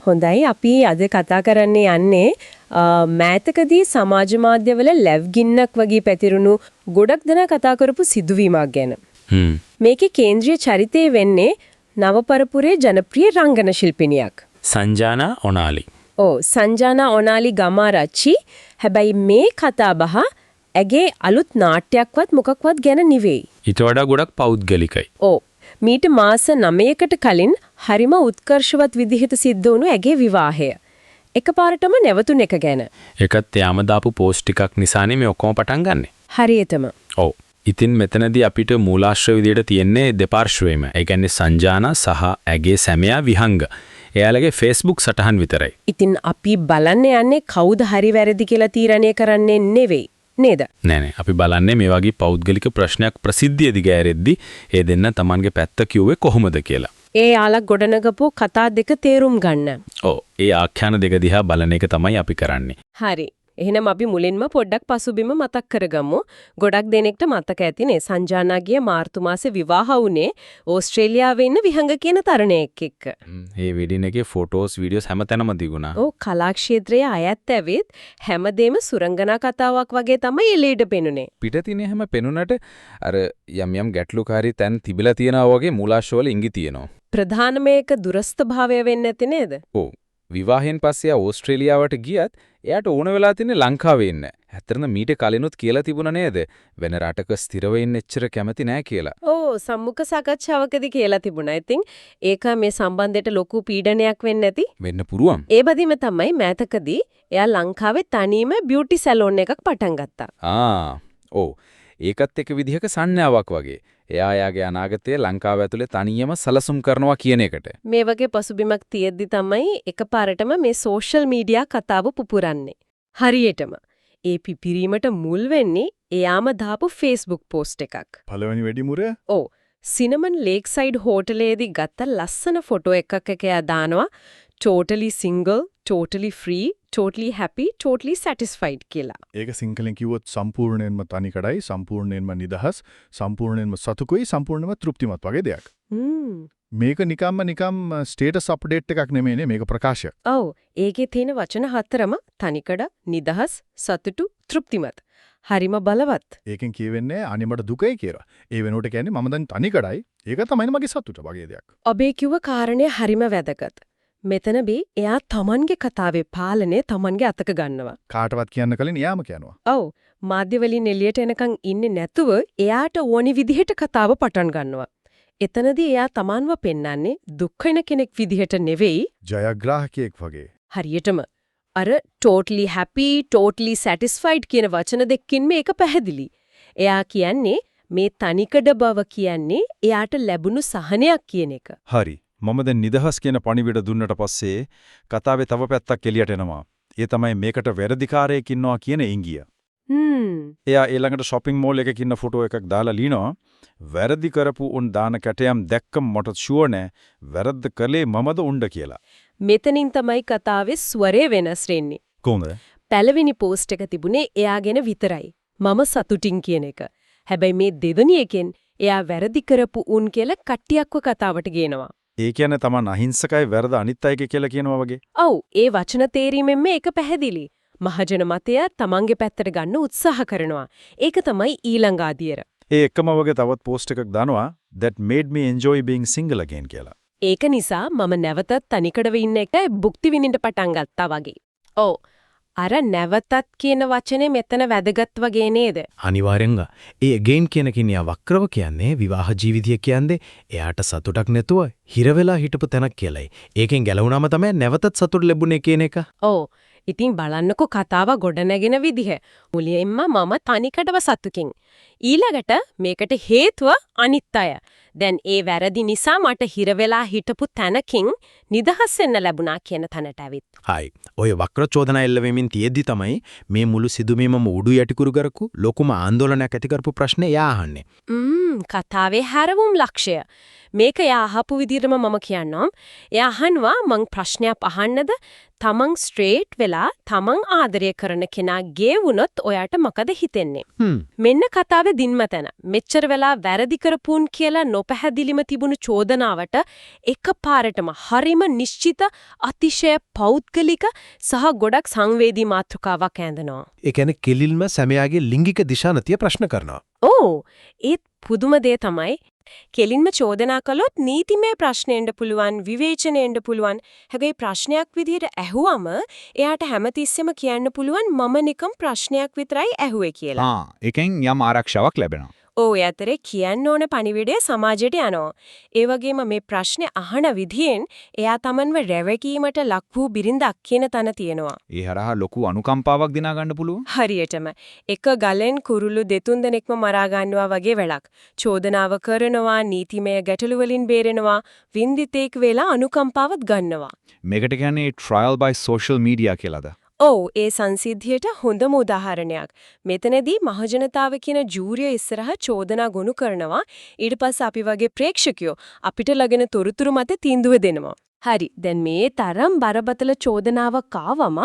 හොඳයි, අපි අද කතා කරන්න යන්නේ මෑතකදී සමාජ මාධ්‍යවල ලැව්ගින්නක් වගේ පැතිරුණු, ගොඩක් දෙනා කතා කරපු සිදුවීමක් ගැන. මේකේ කේන්ද්‍රීය චරිතය වෙන්නේ නව පරපුරේ ජනප්‍රිය රංගන ශිල්පිනියක්. සංජානා ඔනාලි. ඔව්, සංජානා ඔනාලි ගමාරච්චි. හැබැයි මේ කතාබහ ඇගේ අලුත් නාට්‍යයක්වත් මොකක්වත් ගැන නෙවෙයි. ඊට වඩා ගොඩක් පෞද්ගලිකයි. ඔව්. මීට මාස 9කට කලින් හරිම උත්කර්ෂවත් විදිහට සිද්ධ වුණු ඇගේ විවාහය. එකපාරටම නැවතුන එක ගැන. ඒකත් එයාම දාපු පෝස්ට් ටිකක් නිසානේ මේ ඔක්කොම පටන් ගන්නෙ. හරියටම. ඔව්. ඉතින් මෙතනදී අපිට මූලාශ්‍ර විදියට තියෙන්නේ දෙපාර්ශ්වයම. ඒ කියන්නේ සංජානා සහ ඇගේ සැමියා විහංග. එයාලගේ Facebook සටහන් විතරයි. ඉතින් අපි බලන්න යන්නේ කවුද හරි වැරදි කියලා තීරණය කරන්නේ නෙවෙයි. නේද? නෑ නෑ, අපි බලන්නේ මේ වගේ පෞද්ගලික ප්‍රශ්නයක් ප්‍රසිද්ධිය දිග ඇරෙද්දි ඒ දෙන්න තමන්ගේ පැත්ත කිව්වේ කොහොමද කියලා. එයාලා ගොඩනගපු කතා දෙක තේරුම් ගන්න. ඔව්. ඒ ආඛ්‍යාන දෙක දිහා බලන එක තමයි අපි කරන්නේ. හරි. එහෙනම් අපි මුලින්ම පොඩ්ඩක් පසුබිම මතක් කරගමු. ගොඩක් දෙනෙක්ට මතක ඇතිනේ, සංජානාගේ මාර්තු මාසේ විවාහ වුණේ ඕස්ට්‍රේලියාවේ ඉන්න විහංග කියන තරුණයෙක් එක්ක. මේ වෙඩින් එකේ ෆොටෝස්, වීඩියෝස් හැමතැනම තිබුණා. ඔව්, කලා ක්ෂේත්‍රයේ අයත් ඇවිත් හැමදේම සුරංගනා කතාවක් වගේ තමයි එළියට පෙනුනේ. පිටතින් එහෙම පෙනුනට අර යම් යම් ගැටලුකාරී තැන් තිබිලා තියෙනවා වගේ මූලාශ්‍රවල ඉඟි තියෙනවා. ප්‍රධානම එක දුරස්ථ භාවය වෙන්න ඇති නේද? ඔව්. විවාහයෙන් පස්සේ එයා ඕස්ට්‍රේලියාවට ගියත් එයාට ඕන වෙලා තින්නේ ලංකාවේ ඉන්න. ඇත්තටම මීට කලිනුත් කියලා තිබුණා නේද? වෙන රටක ස්ථිරව ඉන්න එච්චර කැමති නෑ කියලා. ඔව්, සම්මුඛ සාකච්ඡාවකදී කියලා තිබුණා. ඉතින් ඒක මේ සම්බන්ධයට ලොකු පීඩනයක් වෙන්න ඇති. වෙන්න පුළුවන්. ඒ බදිම තමයි මෑතකදී එයා ලංකාවේ තනියම බියුටි සැලෝන් එකක් පටන් ගත්තා. ආ ඔව්. ඒකත් එක විදිහක සංඥාවක් වගේ. එයා එයාගේ අනාගතය ලංකාව ඇතුලේ තනියම සැලසුම් කරනවා කියන එකට. මේ වගේ පසුබිමක් තියෙද්දි තමයි එකපාරටම මේ සෝෂල් මීඩියා කතාව පුපුරන්නේ. හරියටම. ඒ පිපිරීමට මුල් වෙන්නේ එයාම දාපු Facebook post එකක්. පළවෙනි වෙඩිමුර. ඔව්. සිනමන් ලේක්සයිඩ් හෝටලයේදී ගත්ත ලස්සන ෆොටෝ එකක් එක එයා දානවා, "Totally single, totally free, totally happy, totally satisfied" කියලා. ඒක සිංහලෙන් කිව්වොත් සම්පූර්ණයෙන්ම තනිකඩයි, සම්පූර්ණයෙන්ම නිදහස්, සම්පූර්ණයෙන්ම සතුටුයි, සම්පූර්ණයෙන්ම තෘප්තිමත් වගේ දෙයක්. මේක නිකම්ම නිකම් ස්ටේටස් අප්ඩේට් එකක් නෙමෙයිනේ, මේක ප්‍රකාශයක්. ඔව්, ඒකේ තියෙන වචන හතරම තනිකඩ, නිදහස්, සතුටු, තෘප්තිමත්. හරිම බලවත්. ඒකෙන් කියවෙන්නේ අනේ මට දුකයි කියලා. ඒ වෙනුවට කියන්නේ මම දැන් තනිකඩයි. ඒක තමයි මගේ සතුට වගේ දෙයක්. ඔබේ කිව්ව කාරණය හරිම වැදගත්. මෙතන බී එයා තමන්ගේ කතාවේ පාලනය තමන්ගේ අතක ගන්නවා. කාටවත් කියන්න කලින් එයාම කියනවා. ඔව්. මාධ්‍ය වලින් එළියට එනකන් ඉන්නේ නැතුව එයාට ඕනි විදිහට කතාව පටන් ගන්නවා. එතනදී එයා තමන්ව පෙන්වන්නේ දුක් වෙන කෙනෙක් විදිහට නෙවෙයි, ජයග්‍රාහකයෙක් වගේ. හරියටම. අර "totally happy, totally satisfied" කියන වචන දෙකකින් මේක පැහැදිලි. එයා කියන්නේ මේ තනිකඩ බව කියන්නේ එයාට ලැබුණු සහනයක් කියන එක. හරි. මම දැන් නිදහස් කියන පණිවිඩ දුන්නට පස්සේ කතාවේ තව පැත්තක් එළියට එනවා. ඒ තමයි මේකට වැරදිකාරයෙක් ඉන්නවා කියන ඉංගිය. එයා ඊළඟට shopping mall එකක ඉන්න ෆොටෝ එකක් දාලා ලියනවා, "වැරදි කරපු උන් දාන කැටයම් දැක්කම මට ෂුවර් නෑ වැරද්ද කළේ මමද උන්ද කියලා." මෙතනින් තමයි කතාවේ ස්වරය වෙනස් වෙන්නේ. කොහොමද? පළවෙනි පෝස්ට් එක තිබුණේ එයා ගැන විතරයි. මම සතුටින් කියන එක. හැබැයි මේ දෙවෙනි එකෙන් එයා වැරදි කරපු උන් කියලා කට්ටියක්ව කතාවට ගේනවා. ඒ කියන්නේ තමන් අහිංසකයි, වැරද අනිත් අයගේ කියලා කියනවා වගේ. ඔව්, ඒ වචන තේරීමෙන් මේක පැහැදිලි. මහජන මතය තමන්ගේ පැත්තට ගන්න උත්සාහ කරනවා. ඒක තමයි ඊළඟ අදියර. ඒ එක්කම වගේ තවත් පෝස්ට් එකක් දානවා, "That made me enjoy being single again" කියලා. ඒක නිසා මම නැවතත් තනිකඩව ඉන්න එක භුක්ති විඳින්න පටන් ගත්තා වගේ. ඔව්. අර නැවතත් කියන වචනේ මෙතන වැදගත් වගේ නේද? අනිවාර්යෙන්ම. ඒ again කියන එකෙන් එයා වක්‍රව කියන්නේ විවාහ ජීවිතය කියන්නේ එයාට සතුටක් නැතුව හිර වෙලා හිටපු තැනක් කියලයි. ඒකෙන් ගැලවුණාම තමයි නැවතත් සතුට ලැබුණේ කියන එක. ඔව්. ඉතින් බලන්නකෝ කතාව ගොඩනැගෙන විදිහ. මුලින්ම මම තනිකඩව සතුටින්. ඊළඟට මේකට හේතුව අනිත් අය. දැන් ඒ වැරදි නිසා මට හිර වෙලා හිටපු තැනකින් නිදහස් වෙන්න ලැබුණා කියන තැනට ඇවිත්. හයි. ඔය වක්‍ර චෝදනා එල්ල වෙමින් තියෙද්දි තමයි මේ මුළු සිදුවීමම උඩු යටිකුරු කරපු ලොකුම ආందోලනයක් ඇති කරපු ප්‍රශ්නේ එයා අහන්නේ. කතාවේ හැරවුම් ලක්ෂය. මේක එයා අහපු විදිහටම මම කියන්නම්. එයා අහනවා, මං ප්‍රශ්නයක් අහන්නද? තමන් ස්ට්‍රේට් වෙලා තමන් ආදරය කරන කෙනා ගේ වුණොත් ඔයාට මොකද හිතෙන්නේ? මෙන්න කතාවේ කතාවේ දින්ම තැන. මෙච්චර වෙලා වැරදි කරපුන් කියලා නොපැහැදිලිම තිබුණු චෝදනාවට එකපාරටම හරිම නිශ්චිත අතිශය පෞද්ගලික සහ ගොඩක් සංවේදී මාතෘකාවක් ඇඳනවා. ඒ කියන්නේ කෙලින්ම සැමියාගේ ලිංගික දිශානතිය ප්‍රශ්න කරනවා. ඔව්, ඒත් පුදුම දේ තමයි කෙලින්ම චෝදනා කළොත් නීතිමය ප්‍රශ්න එන්න පුළුවන්, විවේචන එන්න පුළුවන්. හැබැයි ප්‍රශ්නයක් විදිහට ඇහුවම එයාට හැමතිස්සෙම කියන්න පුළුවන් මම නිකම් ප්‍රශ්නයක් විතරයි ඇහුවේ කියලා. ආ, ඒකෙන් යම් ආරක්ෂාවක් ලැබෙනවා. ඔව්, ඒ අතරේ කියන්න ඕන පණිවිඩය සමාජයට යනවා. ඒ වගේම මේ ප්‍රශ්නේ අහන විදියෙන් එයා තමන්ව රැවටීමට ලක් වූ බිරිඳක් කියන තැන තියෙනවා. ඒ හරහා ලොකු අනුකම්පාවක් දිනා ගන්න පුළුවන්. හරියටම එක ගලෙන් කුරුල්ලු දෙතුන් දෙනෙක්ම මරා ගන්නවා වගේ වැඩක්. චෝදනාව කරනවා, නීතිමය ගැටලු වලින් බේරෙනවා, වින්දිතෙක් වෙලා අනුකම්පාවත් ගන්නවා. මේකට කියන්නේ trial by social media කියලාද? ඔව්, ඒ සංසිද්ධියට හොඳම උදාහරණයක්. මෙතනදී මහජනතාව කියන ජූරිය ඉස්සරහ චෝදනා ගොනු කරනවා. ඊට පස්සේ අපි වගේ ප්‍රේක්ෂකයෝ අපිට ලැබෙන තොරතුරු මත තීන්දුව දෙනවා. හරි. දැන් මේ තරම් බරපතල චෝදනාවක් ආවම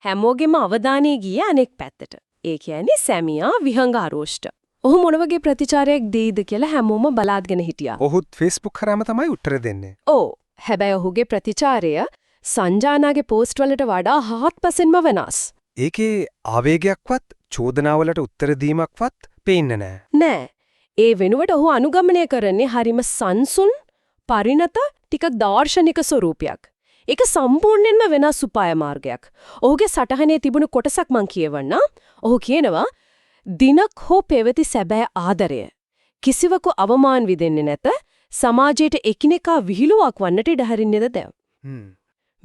හැමෝගෙම අවධානය ගියේ අනෙක් පැත්තට. ඒ කියන්නේ සැමියා විහංග ආරෝෂ්ට. ඔහු මොන වගේ ප්‍රතිචාරයක් දෙයිද කියලා හැමෝම බලාගෙන හිටියා. ඔහුත් Facebook හරහාම තමයි උත්තර දෙන්නේ. ඔව්. හැබැයි ඔහුගේ ප්‍රතිචාරය සංජානාගේ පෝස්ට් වලට වඩා හාත්පසින්ම වෙනස්. ඒකේ ආවේගයක්වත් චෝදනාවලට උත්තර දීමක්වත් පේන්නේ නෑ. නෑ. ඒ වෙනුවට ඔහු අනුගමනය කරන්නේ හරිම සංසුන්, පරිණත, ටිකක් දාර්ශනික ස්වරූපයක්. ඒක සම්පූර්ණයෙන්ම වෙනස් උපාය මාර්ගයක්. ඔහුගේ සටහනේ තිබුණු කොටසක් මං කියවන්නම්. ඔහු කියනවා, දිනක් හෝ පැවති සැබෑ ආදරය කිසිවකු අවමාන විදෙන්නේ නැත, සමාජයට එකිනෙකා විහිළුවක් වන්නට ඉඩ හරින්නේද දැන්.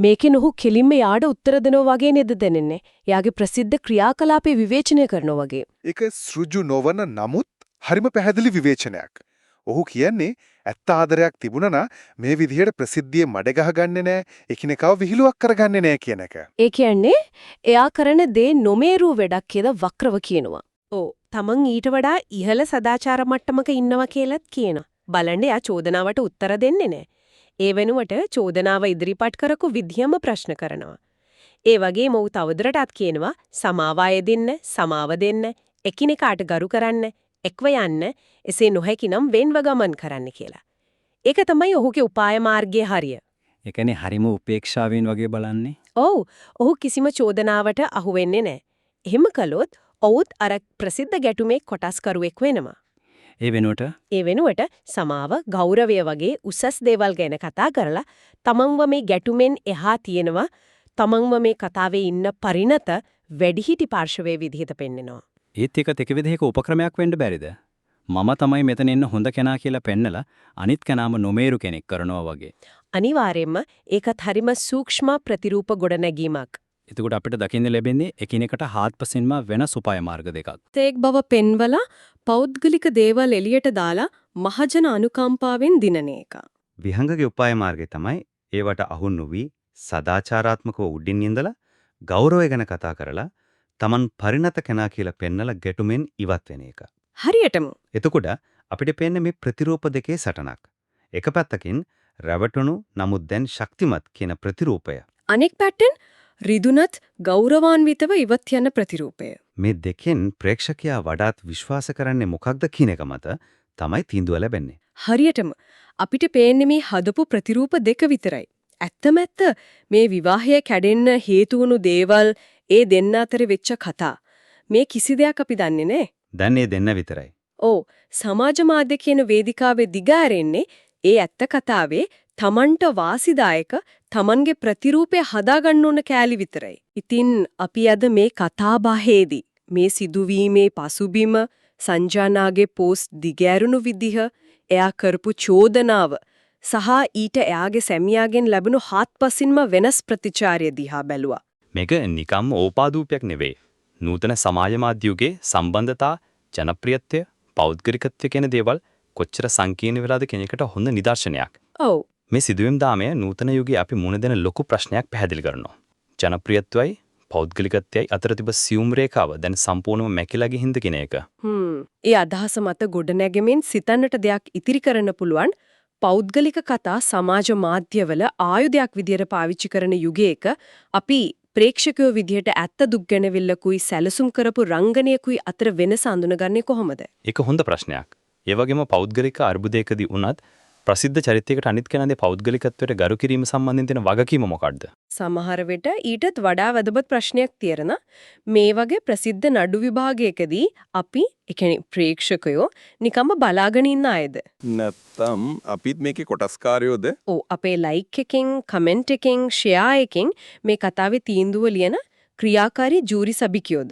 මේකෙන් ඔහු කෙලින්ම යාට උත්තර දෙනවා වගේ නේද දැනෙන්නේ. එයාගේ ප්‍රසිද්ධ ක්‍රියාකලාපේ විවේචනය කරනවා වගේ. ඒක සෘජු නොවන නමුත් හරිම පැහැදිලි විවේචනයක්. ඔහු කියන්නේ ඇත්ත ආදරයක් තිබුණා නම් මේ විදිහට ප්‍රසිද්ධියේ මඩ ගහගන්නේ නෑ, එකිනෙකාව විහිළුවක් කරගන්නේ නෑ කියන එක. ඒ කියන්නේ එයා කරන දේ නොමේරු වැඩක් කියලා වක්‍රව කියනවා. ඔව්, තමන් ඊට වඩා ඉහළ සදාචාර මට්ටමක ඉන්නවා කියලාත් කියනවා. බලන්න එයා චෝදනාවට උත්තර දෙන්නේ නෑ. ඒ වෙනුවට චෝදනාව ඉදිරිපත් කරපු විදියම ප්‍රශ්න කරනවා. ඒ වගේම ඔහු තවදුරටත් කියනවා සමාව අයදින්න, සමාව දෙන්න, එකිනෙකාට ගරු කරන්න, එක්ව යන්න, එසේ නොහැකි නම් වෙන්ව ගමන් කරන්න කියලා. ඒක තමයි ඔහුගේ උපාය මාර්ගයේ හරිය. ඒ කියන්නේ හරිම උපේක්ෂාවෙන් වගේ බලන්නේ. ඔව්, ඔහු කිසිම චෝදනාවට අහු වෙන්නේ නැහැ. එහෙම කළොත් ඔහුත් අර ප්‍රසිද්ධ ගැටුමේ කොටස්කරුවෙක් වෙනවා. ඒ වෙනුවට ඒ වෙනුවට සමාව, ගෞරවය වගේ උසස් දේවල් ගැන කතා කරලා තමන්ව මේ ගැටුමෙන් එහා තියෙනවා, තමන්ව මේ කතාවේ ඉන්න පරිණත වැඩිහිටි පාර්ශවයේ විදිහට පෙන්නනවා. ඒත් ඒකත් එක විදිහක උපක්‍රමයක් වෙන්න බැරිද? මම තමයි මෙතන ඉන්න හොඳ කෙනා කියලා පෙන්නලා අනිත් කෙනාම නොමේරු කෙනෙක් කරනවා වගේ. අනිවාර්යයෙන්ම ඒකත් හරිම සූක්ෂම ප්‍රතිරූප ගොඩනැගීමක්. එතකොට අපිට දකින්න ලැබෙන්නේ එකිනෙකට හාත්පසින්ම වෙනස් උපාය මාර්ග දෙකක්. තේක් බව පෙන්වලා පෞද්ගලික දේවල් එළියට දාලා මහජන අනුකම්පාවෙන් දිනන එක. විහංගගේ උපාය මාර්ගය තමයි ඒවට අහු නොවි සදාචාරාත්මකව උඩින් ඉඳලා ගෞරවය ගැන කතා කරලා Taman පරිණත කෙනා කියලා පෙන්නලා ගැටුමෙන් ඉවත් වෙන එක. හරියටම. එතකොට අපිට පේන්නේ මේ ප්‍රතිරූප දෙකේ සටනක්. එක පැත්තකින් රැවටුණු නමුත් දැන් ශක්තිමත් කියන ප්‍රතිරූපය. අනෙක් පැත්තෙන් රිදුනත් ගෞරවාන්විතව ඉවත් යන ප්‍රතිරූපය. මේ දෙකෙන් ප්‍රේක්ෂකයා වඩාත් විශ්වාස කරන්නේ මොකක්ද කියන එක මත තමයි තීන්දුව ලැබෙන්නේ. හරියටම අපිට පේන්නේ මේ හදපු ප්‍රතිරූප දෙක විතරයි. ඇත්තම ඇත්ත මේ විවාහය කැඩෙන්න හේතු වුණු දේවල්, ඒ දෙන්න අතර වෙච්ච කතා, මේ කිසි දෙයක් අපි දන්නේ නෑ. දැන් ඒ දෙන්න විතරයි. ඔව්, සමාජ මාධ්‍ය කියන වේදිකාවේ දිගාරෙන්නේ ඒ ඇත්ත කතාවේ තමන්ට වාසිදායක තමන්ගේ ප්‍රතිරූපය හදාගන්න ඕන කෑලි විතරයි. ඉතින් අපි අද මේ කතාබහේදී මේ සිදුවීමේ පසුබිම, සංජානාගේ පෝස්ට් දිගෑරුණු විදිහ, එයා කරපු චෝදනාව සහ ඊට එයාගේ සැමියාගෙන් ලැබුණු හාත්පසින්ම වෙනස් ප්‍රතිචාරය දිහා බැලුවා. මේක නිකම්ම ඕපාදූපයක් නෙවෙයි. නූතන සමාජ මාධ්‍ය යුගයේ සම්බන්ධතා, ජනප්‍රියත්වය, පෞද්ගලිකත්වය කියන දේවල් කොච්චර සංකීර්ණ වෙලාද කියන එකට හොඳ නිදර්ශනයක්. ඔව්. මේ සිදුවීම් දාමය නූතන යුගයේ අපි මුණ දෙන ලොකු ප්‍රශ්නයක් පැහැදිලි කරනවා. ජනප්‍රියත්වයයි පෞද්ගලිකත්වයයි අතර තිබ සියුම් රේඛාව දැන් සම්පූර්ණයෙන්ම මැකිලා ගිහින්ද කියන එක. ඒ අදහස මත ගොඩනැගෙමින් සිතන්නට දෙයක් ඉතිරි කරන්න පුළුවන් පෞද්ගලික කතා සමාජ මාධ්‍යවල ආයුධයක් විදියට පාවිච්චි කරන යුගයක අපි ප්‍රේක්ෂකයෝ විදිහට ඇත්ත දුක් ගැනවිල්ලකුයි සැලසුම් කරපු රංගනයකුයි අතර වෙනස අඳුනගන්නේ කොහොමද? ඒක හොඳ ප්‍රශ්නයක්. ඒ වගේම පෞද්ගලික අර්බුදයකදී වුණත් ප්‍රසිද්ධ චරිතයකට අනිත් කෙනාගේ පෞද්ගලිකත්වයට ගරු කිරීම සම්බන්ධයෙන් තියෙන වගකීම මොකක්ද? සමහර විට ඊටත් වඩා වැදගත් ප්‍රශ්නයක් තියෙන මේ වගේ ප්‍රසිද්ධ නඩු විභාගයකදී අපි, ඒ කියන්නේ ප්‍රේක්ෂකයෝ නිකම්ම බලාගෙන ඉන්න අයද? නැත්තම් අපිත් මේකේ කොටස්කාරයෝද? ඔව්, අපේ ලයික් එකෙන්, කමෙන්ට් එකෙන්, ෂෙයා එකෙන් මේ කතාවේ තීන්දුව ලියන ක්‍රියාකාරී ජූරි සභිකයෝද?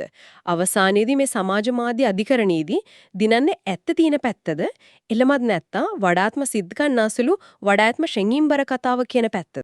අවසානයේදී මේ සමාජ මාධ්‍ය අධිකරණයේදී දිනන්නේ ඇත්ත තියෙන පැත්තද? එළමත් නැත්තම් වඩාත්ම සිද්ධ ගන්නාසුළු වඩාත්ම ශෙඟින්බර කතාව කියන පැත්තද?